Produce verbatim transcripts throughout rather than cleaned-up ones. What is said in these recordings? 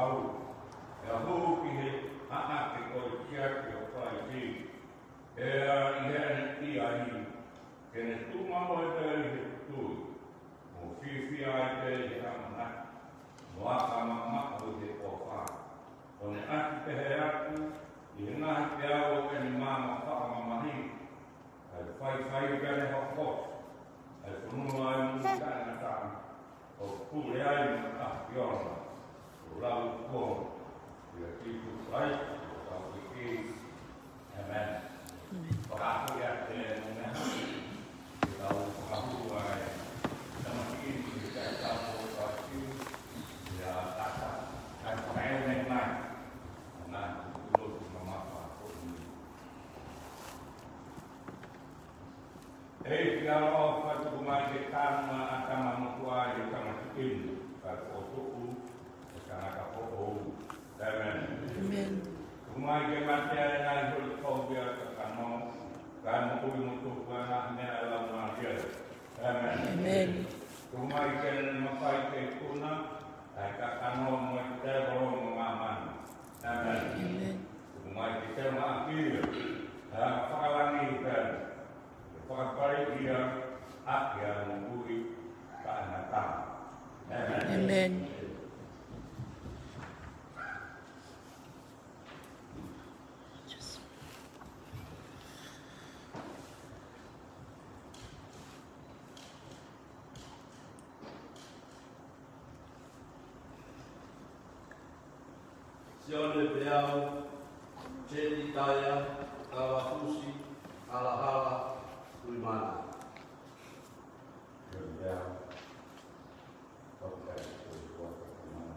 Pea hū ki he ʻaʻake ko e siasi ʻo Kalaisi, pea ʻi heʻene ʻi ai, ke ne tuʻu maʻu ai pē ʻi he tui, mo fiefia ai pē ʻi he ʻamanaki, mo aka mamaʻo ʻi he ʻofa. ʻO ne ʻasi pehē atu ʻi he ngaahi peau ʻo ʻene maama fakamamahi, ʻa e faifai pea ne hoko, ʻa e fonua ʻo e moʻui taʻengata, ʻo pule ai mo e ʻAfiona, ʻo lau kuo, ʻia Sīsū Kalaisi, ʻo tau ʻEiki. ʻĒmeni. ʻĒmeni. Fakaafe atu e mo meha, ke tau fakahū ai, tama ki ni, ke tau tau ʻo tau ki, ʻia tata, tau fakaʻeone mai, ʻa e ngaahi kulo ki mamafa ko eni. ʻEiki ʻaloʻofa, tuku mai ke tanu ʻa ʻĀtama mo tuʻa ʻi he tamasiʻi ni, kae fokotuʻu ʻa e tangata foʻou. ʻĒmeni. ʻĒmeni. Tuku mai ke mate ʻa e ngaahi holi kovi ʻa e kakano, kae moʻui mo tupu ʻa e ngaahi meʻa ʻa e Laumālie. ʻĒmeni. ʻĒmeni. Tuku mai ke ne mafai ke ikuna ʻa e kakano mo e tēvolo mo māmani. ʻĒmeni. ʻĒmeni. Tuku mai ke teumaʻaki ia ʻa e fakalangi pea fakapale ia ʻaki ʻa e moʻui taʻengata. ʻĒmeni. ʻĒmeni. Sione Peau, Jeditaia Kalafusi, Halahala, Tuimana. Sione Peau, Tokaitai Tuimana.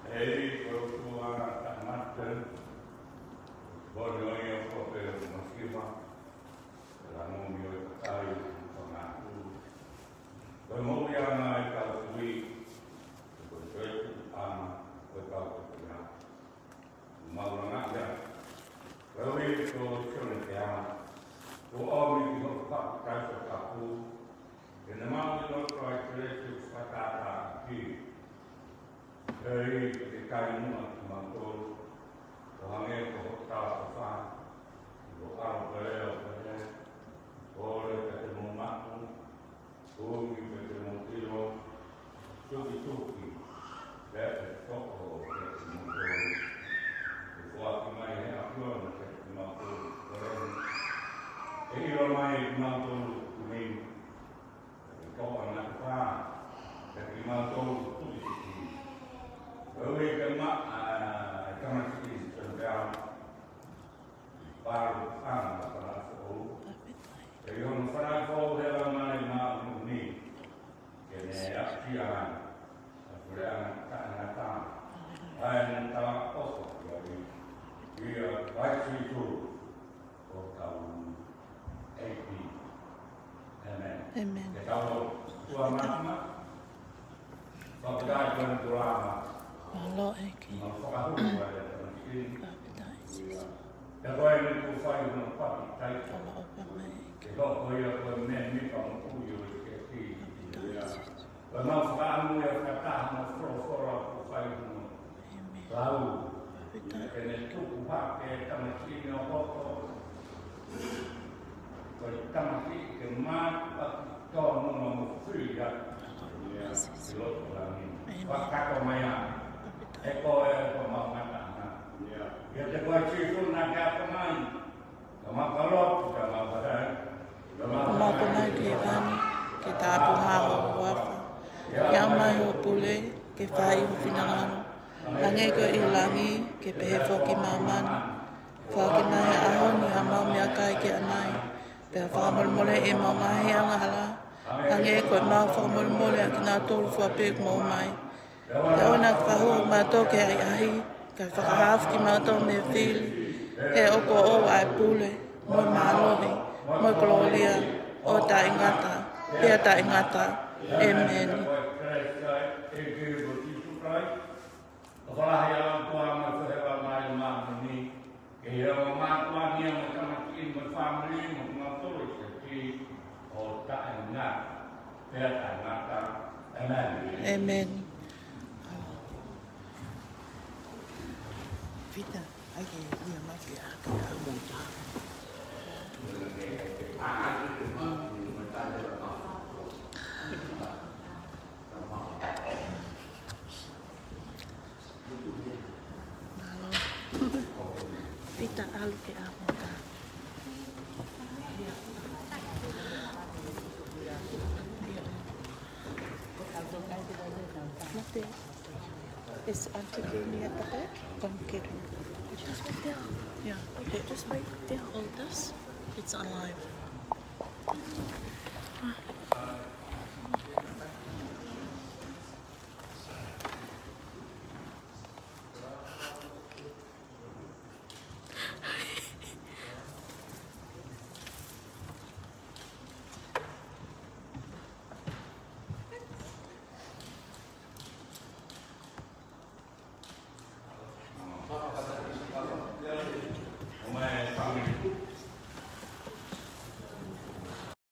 ʻEiki, ko e ʻOtua taʻengata, ko e ʻOtua ʻoku masiva, ko e langomi ʻo e kakai ʻoku fangatu, ko e moʻuiʻanga ʻo e kau tui, ko e toetuʻuʻanga ʻo e kau tokolahi. Mau langa ia. Ko e ʻuhi ko Sione Peau, kuo ʻomi ki hoʻo papitaiso tapu, ke ne maʻu ʻi loto ʻa e kelesi ʻoku fakatātā ʻaki. ʻEiki, ke kai muʻa kimautolu, ʻo hangē ko hoʻo talaʻofa, ʻi ho ʻAlo pele ʻo pehē, kole pea te mou maʻu, ʻomi pea te mou ʻilo, tukituki pea te toʻo kiate kimoutolu. ʻE foaki mai ʻe he ʻAfiona kiate kimautolu ʻa e kole, ʻe ʻilo mai ʻe kimautolu ʻoku ne, ʻe toʻo ʻa e matapā kiate kimautolu tukituki. Ko e ʻuhi ke maʻa ʻa e tamasiʻi ni, Sione Peau, Palu ʻa e fānau foʻou. ʻE ʻi hono fānau foʻou he Laumālie Māʻoniʻoni, ke ne aʻusia ai ʻa e puleʻanga taʻengata, ʻa ʻene talaʻofa ʻi ai, ʻia Kalaisi Sīsū, ko hotau ʻEiki. ʻĒmeni. ʻĒmeni. Ke tau lotu. ʻOtua Māfimafi, fakafetaʻi koe ʻi he tōlama. Mālō ʻEiki. Mau fakahū ʻa e tamasiʻi ni. Fakafetaʻi Sīsū. Pea ko eni kuo fai hono papitaiso. Fakafetaʻi ʻEiki. Ke hoko ia ko e mēmipa moʻui ʻo e siasi. Fakafetaʻi Sīsū. Ko e mau fakaʻamu ia fakataha mo e folofola kuo fai hono lau. Ke ne tuku hake e tamasiʻi ni ʻo hoko ko e tamasiʻi ke mātuʻaki tonu mo fili ʻi loto langi. Fakakakato mai ā. He ko e ko mau ngataʻanga. ʻIate koe Sīsū naʻa ke Ke pehē foki ki māmani. Foaki mai he ʻaho ni haʻamau meʻakai ki ʻanai. Pea fakamolemoleʻi ʻemau ngaahi angahala, hangē ko ʻemau fakamolemole ʻa kinautolu fua pē ʻoku mou mai. Pea ʻoua naʻa ke fakahū kimautolu ki he ʻahiʻahi, kae fakahaofi kimautolu mei he fili, he ʻoku ʻoʻou ʻa e pule, mo e mālohi, mo e kolōlia, ʻo taʻengata pea taʻengata. ʻĒmeni. Ka falahi ʻa e ʻOtua mo e feohi mai ʻa māmani, ke ʻi ai ʻa mātuʻa ni mo e tamasiʻi mo e fāmili mo kinautolu ʻi he siasi ʻo taʻengata pea taʻengata. ʻĒmeni. ʻĒmeni. Pita, ai ke ia mai ke aka ʻa Mota. Mālō. Pita, ʻalu ke ʻalu ka. Mate, is Auntie Kumi at the back? Come get her. Just right there. Yeah. Okay. Just right there. Hold this. It's alive. Ah.